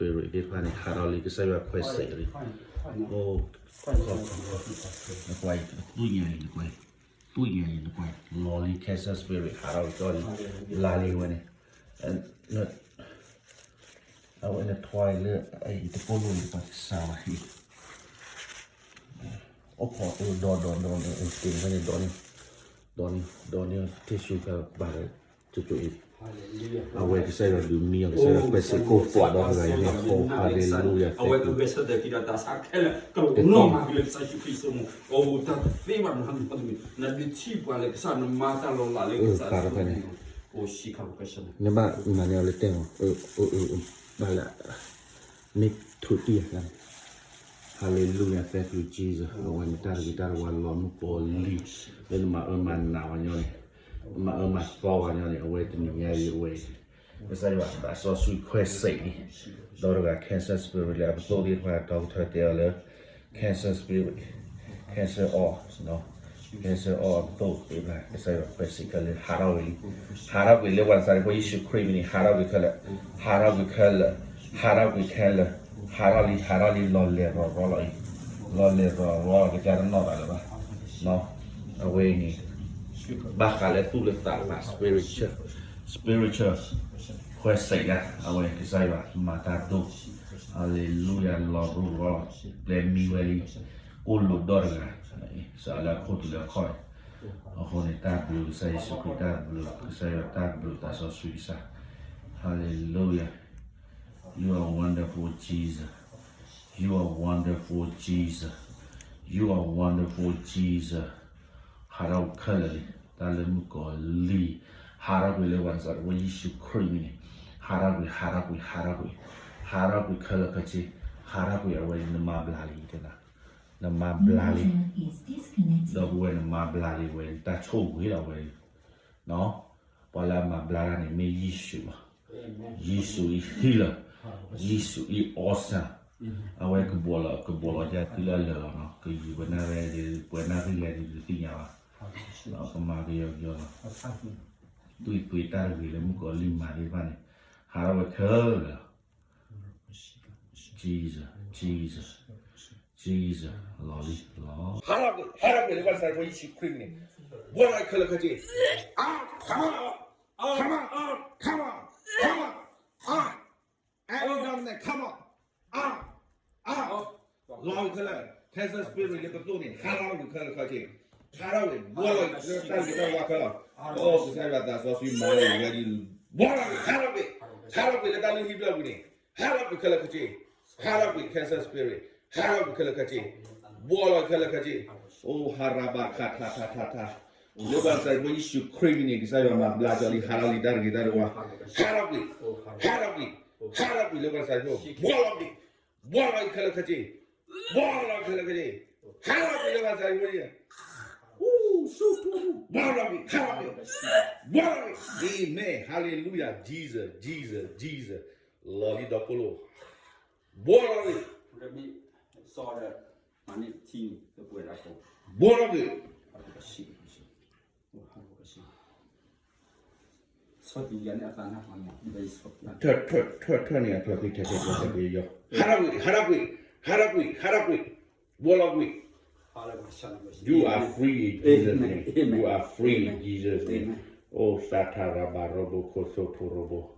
spirit သ့ၣ်တဖၣ်န့ၣ် ဟးထီၣ်လံ ကစၢ်ယွၤခွဲးစံးလံ. အိ, နကွၢ်အံၤ သူၣ်ညါအံၤ နကွၢ်အံၤ, သူၣ်ညါအံၤ နကွၢ်အံၤ လီၤလံ cancer spirit ဟးထီၣ်ကဒီးလံ, လါလံဝဲန့ၣ်, အဝဲနထွါအံၤလၢ အံၤတကိၢ်လိၣ်အံၤ ပှၤတစးဘၣ်ဟံၣ် အိၣ်ခိးအၢဒီဒီဒီဒီ တ့ၢ်ဖဲန့ၣ် ဒီန့ၣ်, ဒီန့ၣ် ဒီန့ၣ် tissue ကဘၣ်လၢ ကၠိကၠိအံၤ, အဝဲကစၢ်ယွၤဒုးမံအီၤ ကစၢ်ယွၤခွဲးစံးကိၣ်ပှၤဒီးတဂၤအံၤ ဟီ hallelujah တၢ်သ့ၣ် နဘၣ်မၤန့ၢ်အီၤလၢတဲမး, ဘၣ်လၢ မ့ၢ်ထူးတံၢ် hallelujah thank you Jesus အဝဲန့ၣ်တၢ်တဂ့ၤတၢ်တဝါလီၤမုၢ်ကီၤလံၢ် လၢနမၤအၢမၤနးဝဲညီန့ၣ်, နမၤအၢမၤသီဝဲညီန့ၣ် အဝဲတနံၤညါအံၤအဝဲ ကစၢ်ယွၤသးစီဆှံခွဲးစံးလံ, ဒီတဂၤ cancer spirit လၢအပသိၣ်သ့ၣ်တဖၣ် doctor တဲအီၤလၢ cancer spirit, cancer အီ, cancer အီအပသိၣ်သ့ၣ်တဖၣ် ကစၢ်ယွၤခွဲးစံးခဲလၢာ် ဟးထီၣ်ကွံာ်လံ, ဟးထီၣ်ကွံာ်လၢပှၤနစၤရ့းဖိယ့ၣ်ၡူးခရံာ်အမံၤန့ၣ် ဟးထီၣ်ကွံာ်ခဲလၢာ်, ဟးထီၣ်ကွံာ်ခဲလၢာ်, ဟးထီၣ်ကွံာ်ခဲလၢာ်, ဟးထီၣ်လံ ဟးထီၣ်လံ လီၤလဲၤရီၤရီၤလီၤအံၤ, လီၤလဲၤရီၤရီၤလီၤ ကစၢ်တနီၣ်ဘၣ်လၢၤဘၣ်, အဝဲန့ၣ် ဘၣ်ဃးလၢသူၣ်လၢသးတဖၣ် spiritual, spiritual ခွဲးစံးယၤ အဝဲကစၢ်ယွၤမၤတၢ်ဒိၣ်, hallelujah လီၤရူၢ်ရီၤ ပျဲမံဝဲလံ, ကိၣ်လိာ်ဒီတဂၤ, စးလၢအခိၣ်တုၤလၢအခီၣ်, အဃိန့ၣ် တၢ်ဘျုးကစၢ်ယ့ၣ်ၡူးခရံာ် တၢ်ဘျုးကစၢ်ယွၤ တၢ်ဘျုးသးစီဆှံကစၢ်, hallelujah, you are wonderful Jesus, you are wonderful Jesus, you are wonderful Jesus, ဟးထီၣ်ခဲလၢာ်လံ, တၢ်လၢမုၣ်ကီၤလံၢ်, ဟးထီၣ်ကွံာ်လၢပှၤနစၤရ့းဖိယ့ၣ်ၡူးခရံာ်အမံၤန့ၣ်, ဟးထီၣ်ကွံာ် ဟးထီၣ်ကွံာ် ဟးထီၣ်ကွံာ်, ဟးထီၣ်ကွံာ်ခဲလၢာ်ခဲဆ့, ဟးထီၣ်ကွံာ်အဝဲန့ၣ် နမၤဘျါလံတဲနၤ, နမၤဘျါလံ, ဒီပုၢ်ဝဲၢ်နမၤဘျါလံဝဲ တၢ်ဆိၣ်ဂ့ၤလီၤဝဲ, ပှၤလၢအမၤဘျါတၢ်န့ၣ် မ့ၢ်ယ့ၣ်ၡူးလီၤ, ယ့ၣ်ၡူးအံၤ healer, ယ့ၣ်ၡူးအံၤ awesome, အဝဲကဘှီလီၤ ကဘှီလီၤယၤသုလၢအလၢာ်လီၤနီၤ, ကယံာ်ဝဲနၣ်ရံၣ်ဒ် ပှဲၤနၣ်ရံၣ်လဲၣ်ဒ်တသ့ၣ်ညါဘၣ်, ကမၤကယီကယီလီၤ, သွံၣ်သွံၣ်တၢ်တဂ့ၤလၢမုၣ်ကီၤလံၢ်မၤသ့ၣ်တဖၣ်န့ၣ်, ဟးထီၣ်ဝဲခဲလၢာ်လီၤ Jesus, Jesus, Jesus, လီၤလံ လီၤ, ဟးထီၣ်ကွံာ် ဟးထီၣ်ကွံာ်လၢပှၤနစၤရ့းဖိယ့ၣ်ၡူးခရံာ်အမံၤန့ၣ်, ဘှီလီၤခဲလၢာ်ခဲဆ့, အါ, come out, come out, come out, come out, အါ, any demon come out, အါ, အါ, လီၤဝံၤခဲလၢာ်, cancer spirit လၢပသိၣ်န့ၣ် ဟးထီၣ်ကွံာ်ခဲလၢာ်ခဲဆ့, ဟးထီၣ်ကွံာ် ဘှီလီၤတၢ်ဂ့ၤတၢ်ဝါခဲလၢာ်, အိ ကစၢ်ယွၤသးစီဆှံမၤလီၤဝဲဒ်, ဘှီလီၤကွံာ် ဟးထီၣ်ကွံာ်, ဟးထီၣ်ကွံာ်လၢတၢ်လုၢ်ဟံၣ်ဖျၢၣ်ပူၤန့ၣ်, ဟးထီၣ်ကွံာ်ခဲလၢာ်ခဲဆ့, ဟးထီၣ်ကွံာ် cancer spirit, ဟးထီၣ်ကွံာ်ခဲလၢာ်ခဲဆ့, ဘှီလီၤခဲလၢာ်ခဲဆ့, အိ ဟးရၤဘၣ်ခးထးထးထးထး, လၢပှၤနစၤရ့းဖိယ့ၣ်ၡူးခရံာ်အမံၤန့ၣ် ကစၢ်ယွၤမၤဘျါကီၤလံ ဟးထီၣ်လံတၢ်တဂ့ၤတၢ်တဝါ, ဟးထီၣ်ကွံာ်, ဟးထီၣ်ကွံာ်, ဟးထီၣ်ကွံာ်လၢပှၤနစၤရ့းဖိ, ဘှီလီၤကွံာ်, ဘှီလီၤခဲလၢာ်ခဲဆ့, ဘှီလီၤခဲလၢာ်ခဲဆ့, ဟးထီၣ်ကွံာ်လၢပှၤနစၤရ့းဖိ, ဘှီလီၤကွံာ်, ဟးထီၣ်ကွံာ်, ဘှီလီၤကွံာ်, Amen, Hallelujah, Jesus, Jesus, Jesus, လီၤလံဒီပုၢ်ဝဲၢ်, ဘှီလီၤကွံာ်, ဘှီလီၤကွံာ်, ထၢၣ်ထၢၣ်န့ၣ် အဖျၢၣ်ဖံးထဲထဲထဲထဲယီၤ, ဟးထီၣ်ကွံာ်, ဟးထီၣ်ကွံာ်, ဟးထီၣ်ကွံာ်, ဟးထီၣ်ကွံာ်, ဘှီလီၤကွံာ်, You are free in Jesus' name, you are free in Jesus' name, အိ သးထးရၤဘၤရိဘိခိၣ်သိဖိရိဘိ